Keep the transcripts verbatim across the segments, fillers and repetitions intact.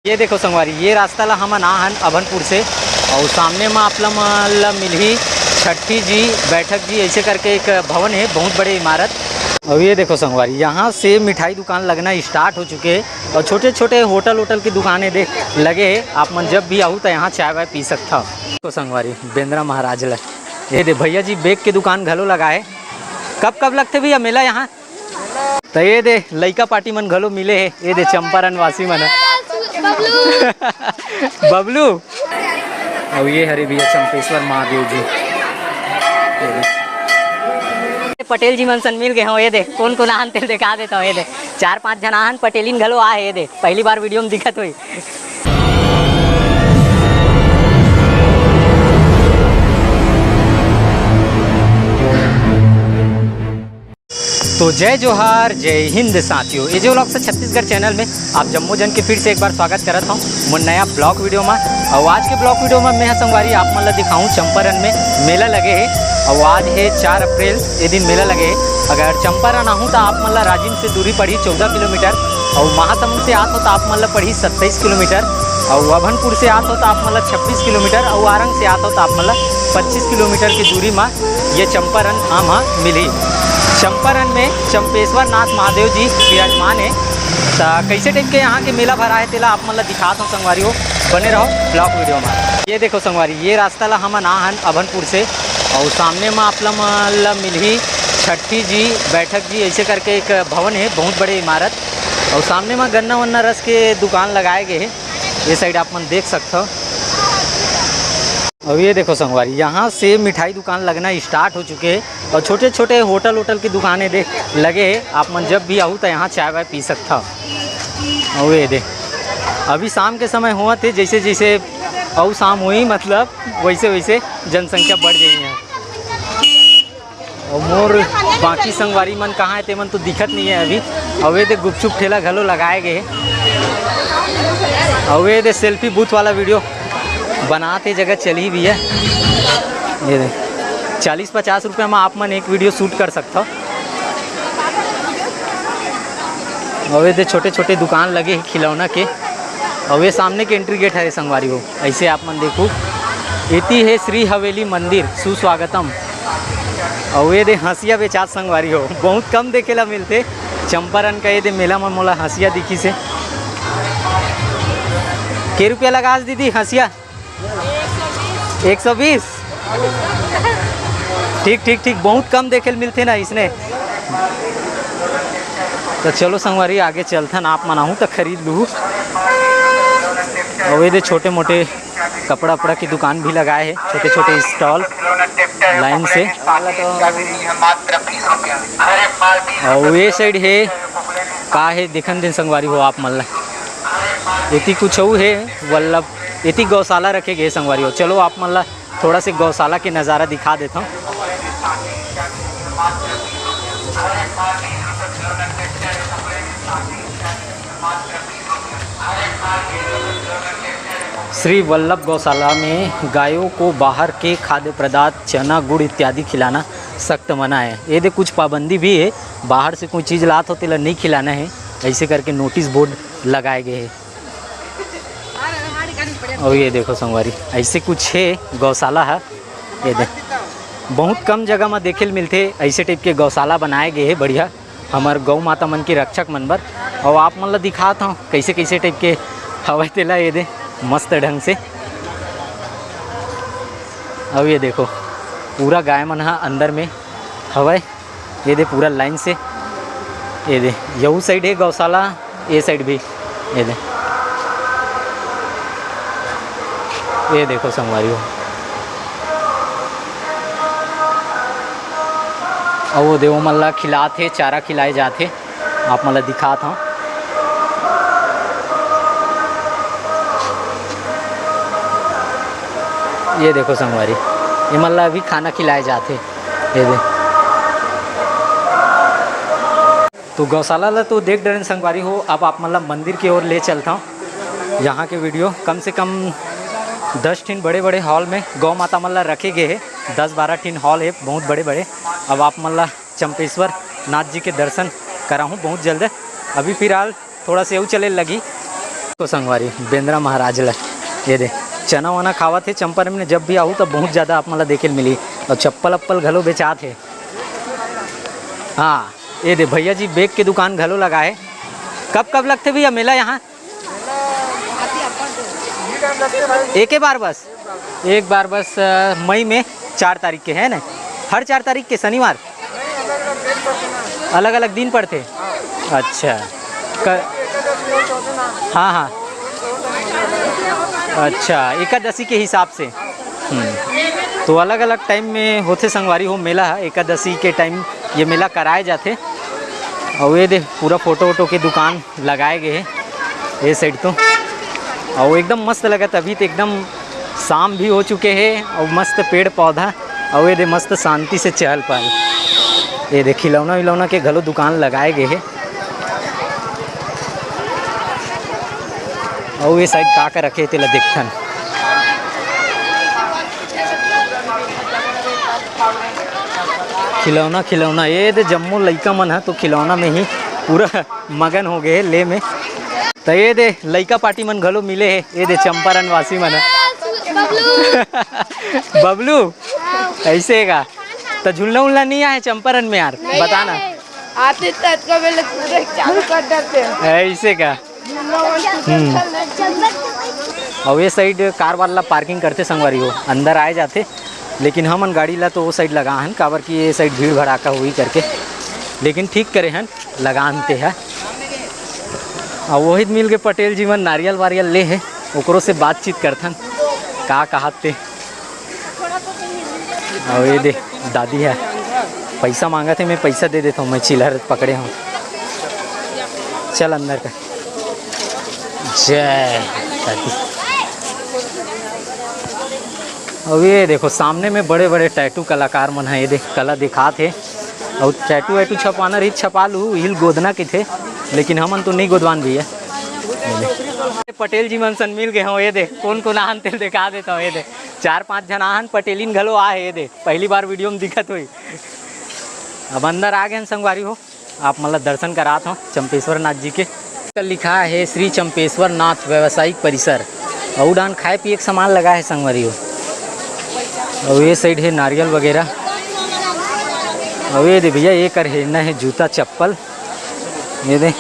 ये देखो संगवारी, ये रास्ता ला हमन आ हन अभनपुर से, अउ सामने म आप ला मन ला मिलही छठी जी, बैठक जी, ऐसे करके एक भवन है, बहुत बड़े इमारत। अब ये देखो संगवारी, यहाँ से मिठाई दुकान लगना स्टार्ट हो चुके हैं और छोटे छोटे होटल वोटल की दुकानें दे लगे हैं। आप मन जब भी आहू तो यहाँ चाय वाय पी सकता हो। तो संगवारी, बेंदरा महाराज ला, ये दे भैया जी बैग के दुकान घलो लगा है। कब कब लगथे भैया मेला यहाँ? तो ये दे लइका पार्टी मन घलो मिले हे, ये दे चंपारण वासी मन हे। बबलू। बबलू। और ये हरे भैया चंपेश्वर महादेव जी। ये दे। पटेल जी मन सन मिल गए हो, ये दे कौन कौन आहन तेल दिखा देता हूँ। ये दे चार पांच झन आहन, पटेलिन घलो आहे। ये दे पहली बार वीडियो में दिखत हुई। तो जय जोहार, जय हिंद साथियों, एजे व्लॉग्स छत्तीसगढ़ चैनल में आप जम्मो जन के फिर से एक बार स्वागत करत हूँ मोर नया ब्लॉग वीडियो में। और आज के ब्लॉग वीडियो में मैं संगवारी आप मन ला दिखाऊँ, चंपारण में मेला लगे है। और आज है चार अप्रैल, ये दिन मेला लगे है। अगर चंपारण आहू तो आप मन ला राजिम से दूरी पड़ी चौदह किलोमीटर, और महासमुंद से आत हो तो आप मन ला पड़ी सत्ताईस किलोमीटर, और अभनपुर से आत हो तो आप मन ला छब्बीस किलोमीटर, और आरंग से आत हो तो आप मन ला पच्चीस किलोमीटर की दूरी में ये चंपारण धाम ह मिलही। चंपारण में चंपेश्वर नाथ महादेव जी विराजमान है। त कैसे टाइप के यहाँ के मेला भरा है, तेला आप मन ला दिखात हूँ संगवारी हो, बने रहो ब्लॉग वीडियो में। ये देखो संगवारी, ये रास्ता ला हमन आ हन अभनपुर से, और सामने में आप ला मन ला मिलही छठी जी, बैठक जी, ऐसे करके एक भवन है, बहुत बड़े इमारत, और सामने में गन्ना वन्ना रस के दुकान लगाए गए हैं। ये साइड आप मन देख सकते हो। अब ये देखो संगवारी, यहाँ से मिठाई दुकान लगना स्टार्ट हो चुके हैं और छोटे छोटे होटल वोटल की दुकानें दे लगे हैं। आप मन जब भी आहू तो यहाँ चाय वाय पी सकता हो। और ये दे, अभी शाम के समय हुआ थे, जैसे जैसे अउ शाम हुई, मतलब वैसे वैसे जनसंख्या बढ़ गई है। और मोर बाकी संगवारी मन कहाँ है, ते मन तो दिखत नहीं है अभी। और ये दे गुपचुप ठेला घलो लगाए गए हे। और ये दे सेल्फी बूथ वाला वीडियो बनाते जगह चली भी है। ये दे चालीस पचास रुपया में आप मन एक वीडियो शूट कर सकता हो। और ये दे छोटे छोटे दुकान लगे हैं खिलौना के। और ये सामने के एंट्री गेट है संगवारी हो। ऐसे आप मन देखो, एती है श्री हवेली मंदिर, सुस्वागतम। और ये दे हंसिया बेचात संगवारी हो, बहुत कम देखे ला मिलते चंपारण का। ये दे मेला में मोला हंसिया दिखी से। के रुपया लगा आज दीदी हंसिया? एक सौ बीस। ठीक ठीक ठीक, बहुत कम देखे ला मिलते ना इसने। तो चलो संगवारी, आगे चलथन, आप मन आहू तो खरीद लू। और ये दे छोटे मोटे कपड़ा उपड़ा की दुकान भी लगाए है, छोटे छोटे स्टॉल लाइन से। और ये साइड है का है, देखन दिन संगवारी हो आप मन ला। एती कुछ अउ है, वल्लभ, एती गौशाला रखे गए संगवारी हो। चलो आप मन ला थोड़ा से गौशाला के नज़ारा दिखा देता हूँ। श्री वल्लभ गौशाला में गायों को बाहर के खाद्य पदार्थ, चना, गुड़ इत्यादि खिलाना सख्त मना है। ये दे कुछ पाबंदी भी है, बाहर से कोई चीज़ लात हो तेला नहीं खिलाना है, ऐसे करके नोटिस बोर्ड लगाए गए हैं। और ये देखो संगवारी, ऐसे कुछ है गौशाला है। ये दे, बहुत कम जगह में देखे ल मिलथे ऐसे टाइप के गौशाला बनाए गए है बढ़िया, हमर गौ माता मन के रक्षक मन बर। और आप मन ला दिखात हूँ कैसे कैसे टाइप के हवय तेला। ये दे मस्त ढंग से। अब ये देखो, पूरा गाय मन ह अंदर में हवय। ये दे पूरा लाइन से, ये दे यहू साइड है गौशाला, ये साइड भी, ये दे, ये देखो संगवारी हो। अउ वो दे ओमन ला खिलात हे, चारा खिलाए जात हे, आप मन ला दिखात हव। ये देखो संगवारी, एमन ला अभी खाना खिलाए जात हे। ये दे। तो गौशाला ला तो देख डरेन संगवारी हो, अब आप मन ला मंदिर के ओर ले चलथव। यहाँ के वीडियो कम से कम दस ठिन बड़े-बड़े हॉल में गौ माता मन ला रखे गे हे, दस बारह ठिन हॉल हे बहुत बड़े-बड़े। अब आप मन ला चंपेश्वर नाथ जी के दर्शन कराहूँ बहुत जल्द। अभी फिलहाल थोड़ा से अउ चले लगी। तो संगवारी, बेंदरा महाराज ला ये दे, चना वना खावत हे चंपारण में। जब भी आहू तब बहुत ज्यादा आप मन ला देखे ल मिली। और चप्पल अप्पल घलो बेचात हे। हाँ, ये दे भैया जी बैग के दुकान घलो लगाए। कब कब लगथे भैया मेला यहाँ? एक ही बार बस। एक बार बस, अ, मई में चार तारीख के है ना? हर चार तारीख के शनिवार? अलग अलग दिन पड़थे। अच्छा। क- हाँ, हाँ। अच्छा, एकादशी के हिसाब से। हम्म। तो अलग अलग टाइम में होथे संगवारी हो मेला ह। एकादशी के टाइम ये मेला कराए जाथे। और ये दे, पूरा फोटो वोटो के दुकान लगाए गए हे ये साइड तो। और एकदम मस्त लगत, अभी तो एकदम शाम भी हो चुके हे और मस्त पेड़ पौधा। और ये दे, मस्त शांति से चहल पहल। ये दे, खिलौना विलौना के घलो दुकान लगाए गए हे। और ये साइड का का रखे हे, तेला देखथन। खिलौना, खिलौना, ये दे, जम्मो लइका मन ह तो खिलौना में ही पूरा मगन हो गए हे ले में। तो ये दे, लइका पार्टी मन घलो मिले हे। ये दे, चंपारण वासी मन ह। बबलू। बबलू, ऐसे का? तो झूलना उलना नहीं आए चंपारण में यार, नहीं बताना। आए। आते तो अतका बेले पूरे चालू कर देते। ऐसे का? हम्म। और ये साइड कार वाला पार्किंग करथे संगवारी हो, अंदर आए जाथे, लेकिन हमन गाड़ी ला तो वो साइड लगा हन, काबर कि ये साइड भीड़ भड़ाका होही करके। लेकिन ठीक करे हन, लगा हन ते ह। और वही मिल के पटेल जी मन नारियल वारियल ले हे, ओकरो से बातचीत करथन, का कहत ते। और ये दे, दादी है, पैसा मांगथे, मैं पैसा दे देता हूँ, मैं चिल्लर पकड़े हूँ। चल अंदर का। जय दादी। अब ये देखो, सामने में बड़े बड़े टैटू कलाकार मन है, ये देख, कला दिखात हे। और टैटू वैटू छपवाना रही, छपा लू, हिल गोदना किथे, लेकिन हमन तो नहीं गोदवान भैया। पटेल जी मन सन मिल गए हो, ये देख, कौन कौन आहन तेल दिखा देता हूँ, ये देख, चार पांच झन आहन, पटेलिन घलो आ हे, ये देख, पहली बार वीडियो में दिखत हुई। अब अंदर आ गए हैं संगवारी हो, आप मन ला दर्शन करात हो चंपेश्वर नाथ जी के। लिखा है श्री चंपेश्वर नाथ व्यावसायिक परिसर। अउ डान खाए पिए के सामान लगा है संगवारी हो। और ये साइड है नारियल वगैरह। और ये दे भैया, ये कर है ना है जूता चप्पल। ये दे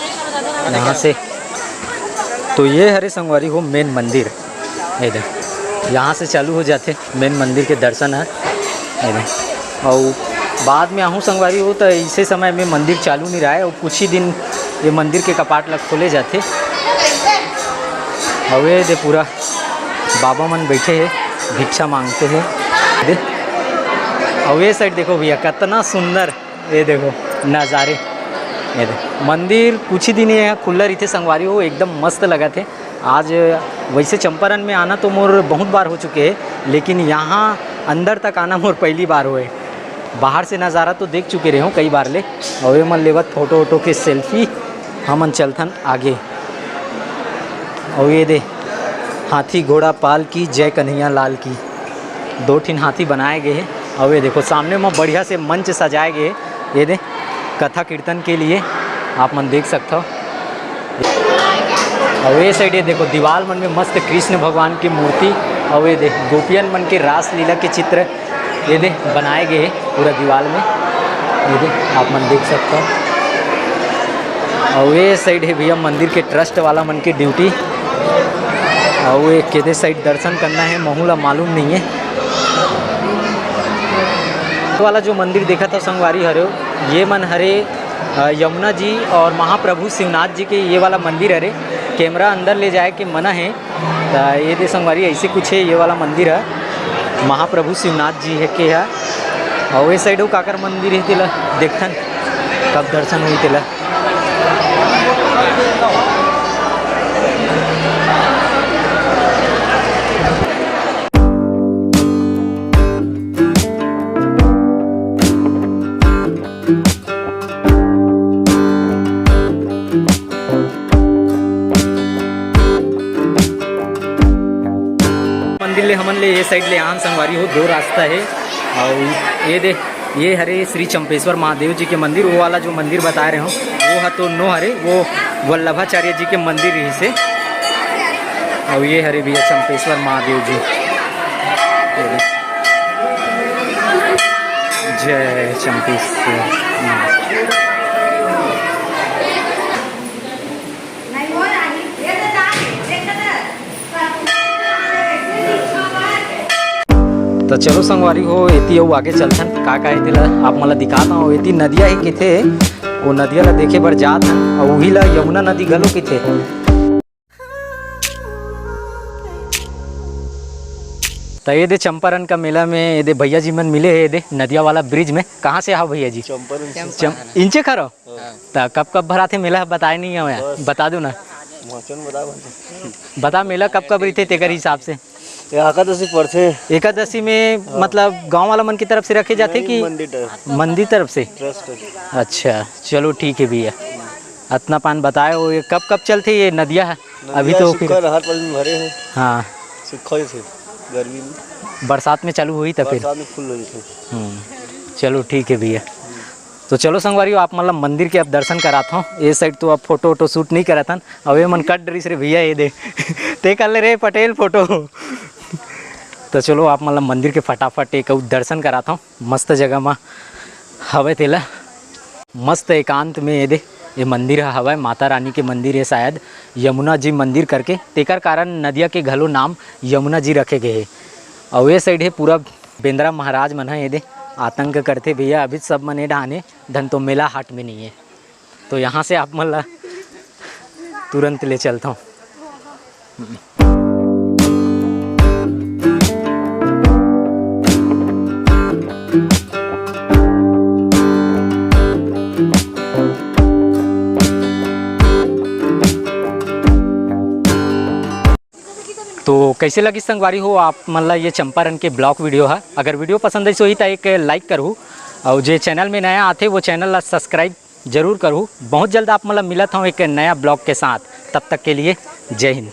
यहाँ से। तो ये हरे संगवारी हो मेन मंदिर। ये दे, यहाँ से चालू हो जाते मेन मंदिर के दर्शन है। ये दे, और बाद में आहूँ संगवारी हो तो इसे समय में मंदिर चालू नहीं रहा है, और कुछ ही दिन ये मंदिर के कपाट ला खोले जाते। और ये दे पूरा बाबा मन बैठे हैं, भिक्षा मांगते हैं। दे, और ये साइड देखो भैया, कितना सुंदर, ये देखो नज़ारे। ये देखो मंदिर कुछ ही दिन ये खुला रहिथे संगवारी हो, एकदम मस्त लगत हे। आज वैसे चंपारण में आना तो मोर बहुत बार हो चुके हे, लेकिन यहाँ अंदर तक आना मोर पहली बार होए। बाहर से नज़ारा तो देख चुके रहे हो कई बार ले। और ये मन लेवत फोटो वोटो के सेल्फी, हमन चलथन आगे। और ये दे, हाथी घोड़ा पाल की, जय कन्हैया लाल की। दो ठिन हाथी बनाए गए हे। और ये देखो, सामने में बढ़िया से मंच सजाए गए हे। ये दे, कथा कीर्तन के लिए आप मन देख सकते हो। और ये साइड ये देखो, दीवाल मन में मस्त कृष्ण भगवान की मूर्ति। और ये दे, गोपियन मन के रासलीला के चित्र ये दे बनाए गए हे पूरा दीवाल में। ये दे, आप मन देख सकते हो। और ये साइड है भैया मंदिर के ट्रस्ट वाला मन की ड्यूटी। और ये केदे साइड दर्शन करना है, महू ला मालूम नहीं है। वाला जो मंदिर देखा था संगवारी हरे, ये मन हरे, अ, यमुना जी और महाप्रभु शिवनाथ जी के ये वाला मंदिर हरे। कैमरा अंदर ले जाए के मना है। त ये दे संगवारी, ऐसे कुछ है ये वाला मंदिर है, महाप्रभु शिवनाथ जी है के है। और ये साइड वो काकर मंदिर है, तेला देखथन कब दर्शन हुई तेला। मंदिर ले हमन ले ये साइड ले आन संगवारी हो, दो रास्ता है। और ये दे, ये हरे श्री चंपेश्वर महादेव जी के मंदिर, वो वाला जो मंदिर बता रहे हो, वो ह तो नो हरे, वो वल्लभाचार्य जी के मंदिर रहिसे। अउ ये हरे भैया चंपेश्वर महादेव जी। जय चंपेश्वर। त चलो संगवारी हो, एती अउ आगे चलथन, का का हे तेला आप मन ला दिखात हंव। एती नदिया हे किथे, वो नदिया ला देखे बर जात हन, अउ उही ला यमुना नदी घलो किथे। त ये दे चंपारण का मेला में ये दे भैया जी मन मिले हे, ये दे नदिया वाला ब्रिज में। कहाँ से आओ भैया जी? चंपारण से। चम-, इंचे खरो? हाँ। त कब कब भराथे मेला, बताए नहीं हो यार, बस। बता दो ना। मोचन बता, बता। बता, मेला कब कब रहिथे तेकर हिसाब से? ये एकादशी पड़थे। एकादशी में हाँ। मतलब गांव वाला मन की तरफ से रखे जाथे नहीं, कि मंदिर तरफ। मंदिर तरफ से? ट्रस्ट। अच्छा, चलो ठीक है भैया, अतना पान बताए हो। ये कब कब चलथे ये नदिया है? नदिया अभी तो फिर शुक्र हर पल में भरे हैं। हाँ। सुक्खा ही थे गर्मी में। बरसात में चालू होही त फिर? बरसात में फुल होही थे। हम्म, चलो ठीक है भैया। तो चलो संगवारी हो, आप मन ला मंदिर के अब दर्शन करात हंव। ए साइड तो अब फोटो वोटो शूट नहीं करत हन, अब ये मन कट डरिस रे भैया, ये दे। ते कर ले रे पटेल फोटो। तो चलो आप मन ला मंदिर के फटाफट एक अउ दर्शन करात हंव। मस्त जगह मा हवय तेला, मस्त एकांत में ये दे, ये मंदिर ह हवय, माता रानी के मंदिर हे शायद, यमुना जी मंदिर करके। तेकर कारण नदिया के घलो नाम यमुना जी रखे गए हे। अउ ये साइड हे पूरा बेंदरा महाराज मन ह ये दे आतंक करथे भैया, अभी सब मन ए डहाने धन तो मेला हाट में नहीं है। तो यहाँ से आप मन ला तुरंत ले चलता हूँ। तो कैसे लगिस संगवारी हो आप मन ला ये चंपारण के ब्लॉग वीडियो हा? अगर वीडियो पसंद आइस होही त एक लाइक करहू, और जे चैनल में नया आथे वो चैनल ला सब्सक्राइब जरूर करहू। बहुत जल्द आप मन ला मिलत हूँ एक नया ब्लॉग के साथ, तब तक के लिए जय हिंद।